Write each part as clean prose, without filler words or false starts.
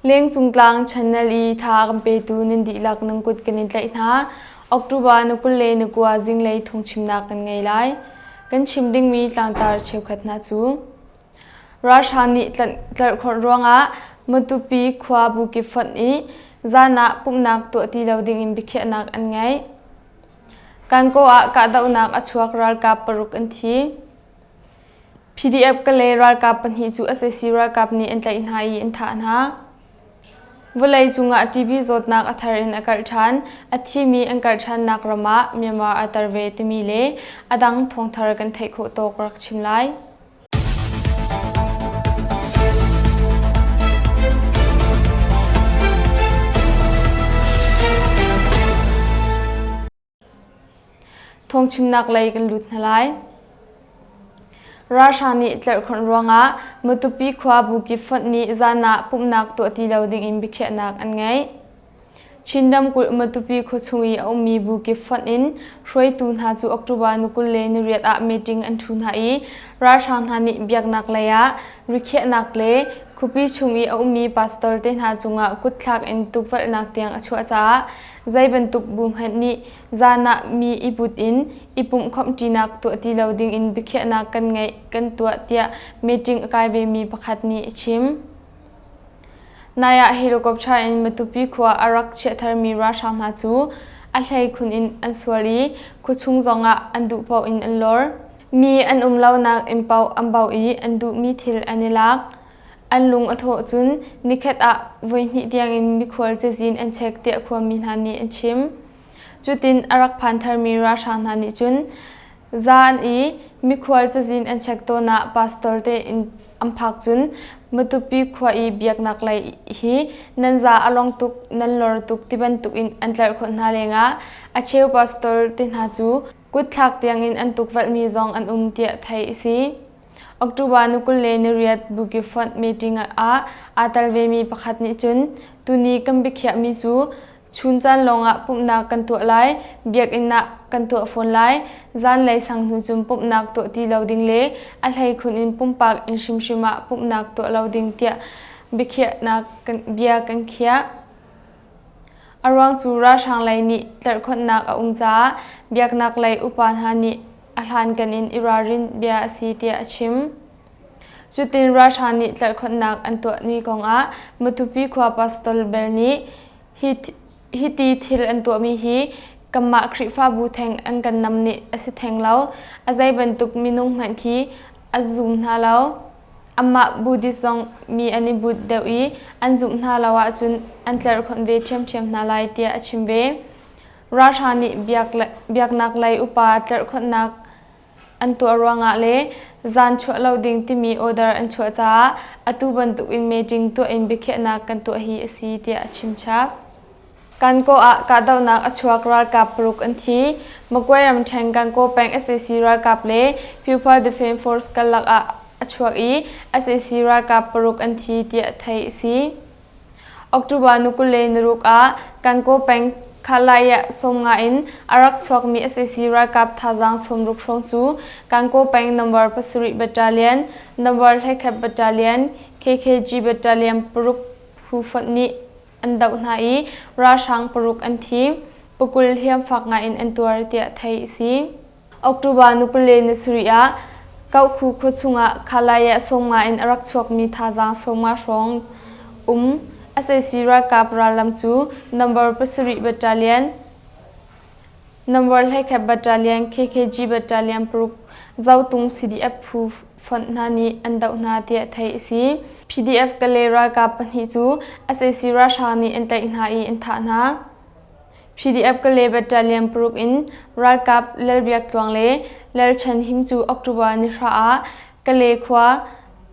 Lengcung tlang channel i tha kan petu nan dihlak nan kut kan in tlaih hna. October ni 29 zinglei phungchimnak kan ngei lai. Kan chim dingmi tlangtar cheukhat hna cu Ralhrang nih tlerhkhawnh ruangah Matupi khua bukip fonh i zan ah pumhnak tuah ti lo dingin biakhiahnak an ngeih. Kankaw ah kahdohnak a chuak ralkap paruk an thi. PDF Kalay ralkap pahnih cu sac ralkap nih an tlaih hna i an thah hna. Vawlei cungah TB zawtnak a thar in a karh ṭhan. A thimi an karh ṭhannak ram ah Myanmar aa tar ve timi le a dang thawngthar kan theih khawh tawk rak chim lai. Thawngchimnak lei kan lut hna lai. Ralhrang nih tlerhkhonh ruangah Matupi khua bukip fonh nih zan ah pumhnak tuah ti lo dingin biakhiahnak an ngeih. Chin ramkulh Matupi khuachung i a ummi bukip fonh in hruaitu hna cu October ni 28 ah meeting an ṭhu hna i ralhrang hna nih biaknak lei ah rikhiahnak le khuapi chung i a ummi pastor te hna cungah kutthlak in tukvelhnak tiang a chuah caah Zei bantuk bu hmanh nih zan ah mi i put in i pumhkhawmhṭinak tuah ti lo dingin biakhiahnak kan ngeih kan tuah tiah meeting a kai vemi pakhat nih a chim. Nai ah helicopter in Matupi khua a rak chiah tharmi ralhrang hna cu a hleikhun in an sual i khuachung zongah an duh paoh in an lor. Mi an um lonak inn paoh an bauh i an duhmi thil an i lak. An lung a thawh cun nikhat ah voihnih tiangin mikhual cazin an check tiah khuami hna nih an chim. Cutin a rak phan tharmi ralhrang hna nih cun zan i mikhual cazin an check tawn ah pastor te inn an phak cun Matupi khua i biaknak lei hi nan za a long tuk nan lor tuk ti bantuk in an tlerhkhawnh hna lengah a cheu pastor te hna cu kutthlak tiangin an tukvelhmi zong an um tiah theih a si. October ni 28 Bukifont meeting ah aa tel vemi pakhat nih cun tuni kan biakhiahmi cu chun caan lawngah pumhnak kan tuah lai, biakinn ah kan tuah fawn lai, zanlei sang hnu cun pumhnak tuah ti lo ding le a hleikhun in pumpak inn hrimhrim ah pumhnak tuah lo ding tiah biakhiahnak bia kan khiah. A ruang cu ralhrang lei nih tlerhkhonhnak a um caah biaknak lei upa hna nih a hlankan in i ralrin bia a si tiah a chim. Cutin ralhrang nih tlerhkhonhnak an tuahmi kongah Matupi khua pastor bel nih hiti thil an tuahmi hi kanmah Khrihfabu theng an kan nam nih a si theng lo. A zei bantuk minung hmanh khi a zum hna lo. Amah Buddhist zong mi an i but deuh i an zumh hna lo ahcun an tlerhkhonh ve ṭhiamṭhiam hna lai tiah a chim ve. Ralhrang nih biaknak lei upa tlerhkhonhnak an tuah ruangah le zan chuah lo ding timi order an chuah caah atu bantukin meeting tuah in biakhiahnak kan tuah hi a si tiah a chimchap. Kankaw ah kahdohnak a chuak ralkap paruk an thi. Magway ramṭhen Kankaw peng sac ralkap le People Defence Force karlak ah a chuak i sac ralkap paruk an thi tiah theih a si. October ni 26 ah Kankaw peng Khalai-ah 50 in a rak chuakmi sac ralkap thazaang 60 hrawng cu Kankaw peng Number 7 Battalion, Number 11 Battalion, KKG Battalion paruk phu fonh nih an doh hna i ralhrang paruk an thi. Pakul hliamfak ngai in an tuar tiah theih a si. October ni 27 ah Kauhku khua chungah Khalai-ah 50 in a rak chuakmi thazaang 50 hrawng um sac ralkap rallam cu Number 7 Battalion, Number 11 Battalion, KKG Battalion paruk Zotung CDF phu fonh hna nih an doh hna tiah theih a si. PDF Kalay ralkap pahnih cu sac ralhrang nih an tlaih hna i an thah hna. PDF Kalay Battalion paruk in ralkap Lal Biak Tluang le Lal Chan Him cu October ni hra ah Kalay khua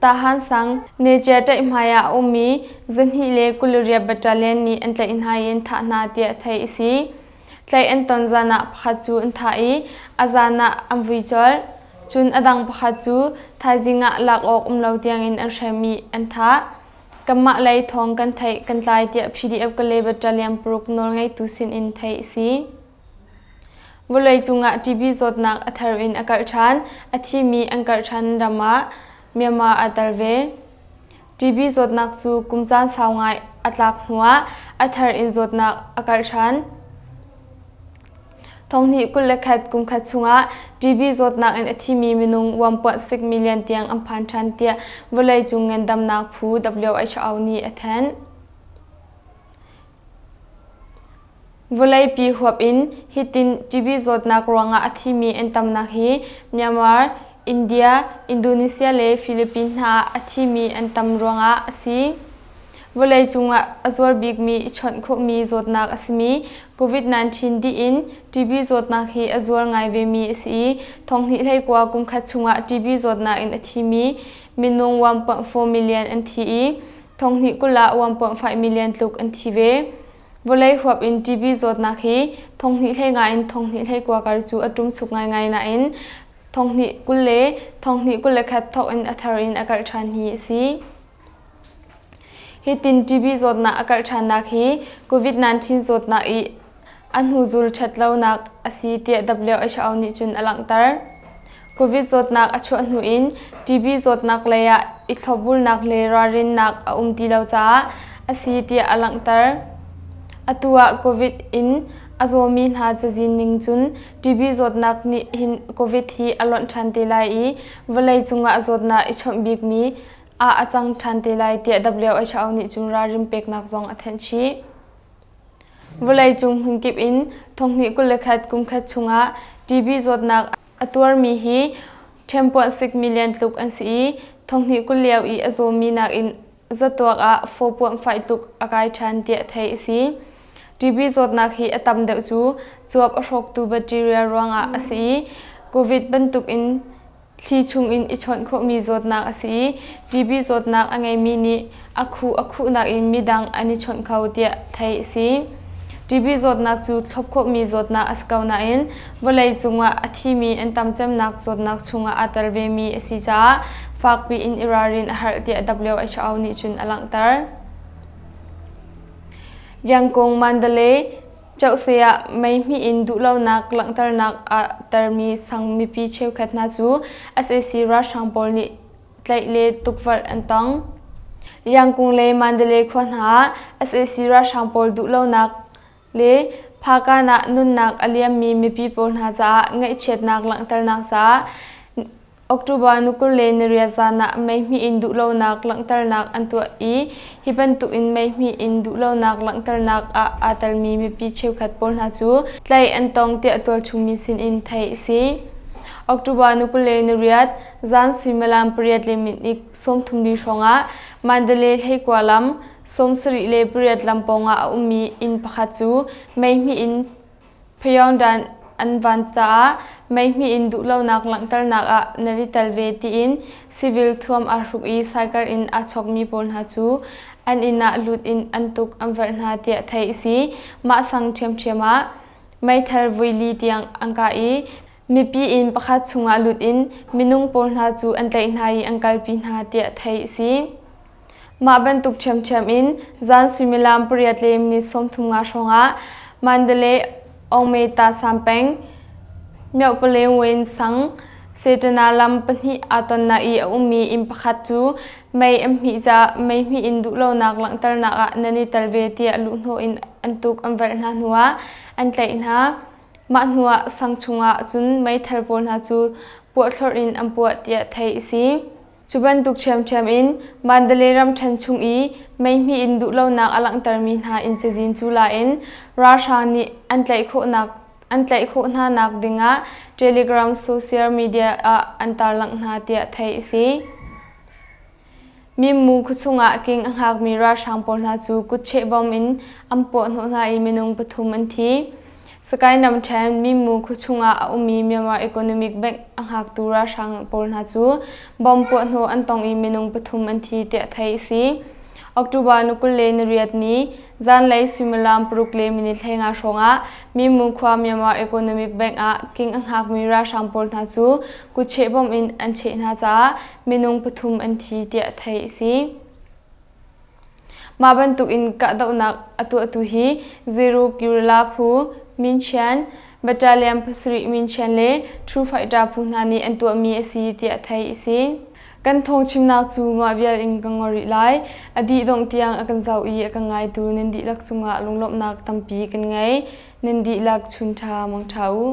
Tahan sang Necia ṭaihhmai ah a ummi 228 Battalion nih an tlaih hna i an thah hna tiah theih a si. Tlaih an ton zan ah pakhat cu an thah i a zan ah an vui colh. Cun a dang pakhat cu thaizing ah lak awk um lo tiangin an hrem i an thah. Kanmah lei thawng kan theih kan tlai tiah PDF Kalay Battalion paruk nawlngeitu sinin theih a si. Vawleicung ah TB zawtnak a thar in a karh ṭhan. A thimi an karh ṭhan ram ah Myanmar aa tel ve. TB zawtnak cu kum caan sau ngai a tlak hnuah a thar in zawtnak a karh ṭhan. Thonghnih 21 kum khat chungah TB zawtnak in a thimi minung 1.6 million tiang an phan ṭhan tiah vawleicung ngandamnak phu WHO nih a thanh. Vawleipi huap in hitin TB zawtnak ruangah a thimi an tamnak hi Myanmar, India, Indonesia le Philippines hna ah a thimi an tam ruangah a si. Vawleicung ah a zual bikmi i chawnh khawhmi zawtnak a simi COVID-19 dih in TB zawtnak hi a zual ngai vemi a si i thonghnih hleikua kum khat chungah TB zawtnak in a thimi minung 1.4 million an thi i thonghnih 20 ah 1.5 million tluk an thi ve. Vawlei huap in TB zawtnak hi thonghnih hleinga in thonghnih hleikua kar cu a ṭumchuk ngaingai nain thonghnih 20 le thonghnih 21 thawk in a thar in a karh ṭhan hi a si. Hitin TB zawtnak a karh ṭhannak hi COVID-19 zawtnak i a hnuzul ṭhatlonak a si tiah WHO nih cun a langhter. Covid zawtnak a chuah hnu in TB zawtnak lei ah i thlopbulnak le ralrinnak a um ti lo caah a si tiah a langhter. Atu ah Covid in a zawmi hna cazin ning cun TB zawtnak nih hin Covid hi a lonh ṭhan te lai i vawleicung ah zawtnak i chawnh bikmi ah a cang ṭhan te lai tiah WHO nih cun ralrin peknak zong a thanh chih. Vawleicung hmunkip in thonghnih 21 kum khat chungah TB zawtnak a tuarmi hi 10.6 million tluk an si i thonghnih 20 lio i a zawmi nakin zatuak ah 4.5 tluk a kai ṭhan tiah theih a si. TB zawtnak hi a tam deuh cu cuap a hrawktu bacteria ruangah a si i COVID bantukin Thli chungin i chawnh khawhmi zawtnak a si i TB zawtnak a ngeimi nih a khuh a khuhnak in midang an i chawnh kho tiah theih a si. TB zawtnak cu thlop khawhmi zawtnak a si ko nain vawleicung ah a thimi an tam cemnak zawtnak chungah aa tel vemi a si caah fakpi in i ralrin a herh tiah WHO nih cun a langhter. Yangkung Mandalay Cohse ah mei hmih in duhlonak langhternak ah termi sang mipi cheukhat hna cu sac ralhrang pawl nih tlaih le tukvelh an tong. Yangkung le Mandalay khua hna ah sac ralhrang pawl duhlonak le Phakan ah nunnak a liammi mipi pawl hna caah ngaihchiatnak langhternak caah October ni 28 zan ah mei in duhlonak langhternak an tuah i hi bantuk in mei in duhlonak langhternak ah aa telmi mipi cheukhat pawl hna cu tlaih an tong tiah tualchung mi sin in theih a si. October ni 28 zan suimilam pariat le minute 34 hrawng ah Mandalay hleikua lam 78 lam pawng ah a ummi inn pakhat cu mei in Pyongyang an van caah mei in duhlonak langhternak ah nan i tel ve tiin civil thuam aa hruk i cycle in aa chawkmi pawl hna cu an inn ah lut in an tuk an velh hna tiah theih a si. Mah sang ṭhiamṭhiam ah meithal voili tiang an kah i mipi inn pakhat chungah lut in minung pawl hna cu an tlaih hna i an kalpi hna tiah theih a si. Mah bantuk ṭhiamṭhiam in zan suimilam pariat le minute 35 hrawngah Mandalay Aungmeta Sampeng, Myohpalewin sang, Setana lam pahnih aa tonnak i a ummi inn pakhat cu mei an hmih caah mei hmih in duhlonak langhternak ah nan i tel ve tiah luhhnawh in an tuk an velh hna hnuah an tlaih hna. Mah hnuah sang chungah cun meithal pawl hna cu puahthlorh in an puah tiah theih a si. Cu bantuk ṭhiamṭhiam in Mandalay ramṭhen chung i meihmih in duhlonak a langhtermi hna inn cazin cu la in ralhrang nih an tlaih khawhnak an tlaih khawh hna nak dingah Telegram social media ah an tarlangh hna tiah theih a si. Mimmu khuachung ah king a hngakmi ralhrang pawl hna cu kutcheh bom in an puahhnawh hna i minung pathum an thi. Sakae ramṭhen Mimu khuachung ah a ummi Myanmar Economic Bank a hngaktu ralhrang pawl hna cu bomb puahhnawh an tong i minung pathum an thi tiah theih a si. October ni 28 ni zanlei suimilam paruk le minute 15 hrawng ah Mimu khua Myanmar Economic Bank ah king a hngakmi ralhrang pawl hna cu kutcheh bomb in an cheh hna caah minung pathum an thi tiah theih a si. Mah bantuk in kahdohnak a tuahtu hi Zero Guerrilla phu, Minchian, Battalion pasarih Minchian le True Fighter phu hna nih an tuahmi a si tiah theih a si. Kan thawngchimnak cu mah vial in ka ngol rih lai. A dih dongh tiang a kan zoh i a kan ngaitu nan dihlak cungah lunglawmhnak tampi kan ngei. Nan dihlak chun ṭha mang ṭha u.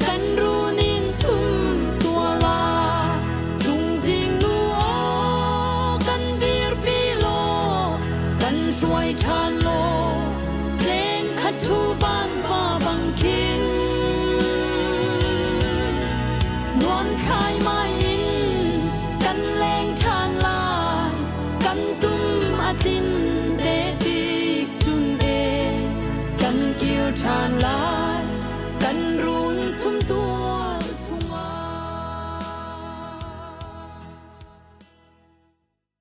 Kan runin chum tuala chungzing nu aw kan dirpi law kan hruai ṭhan law leng khat thu van va bang khin nuam khai mai in kan leng ṭhan lai kan tum a tin.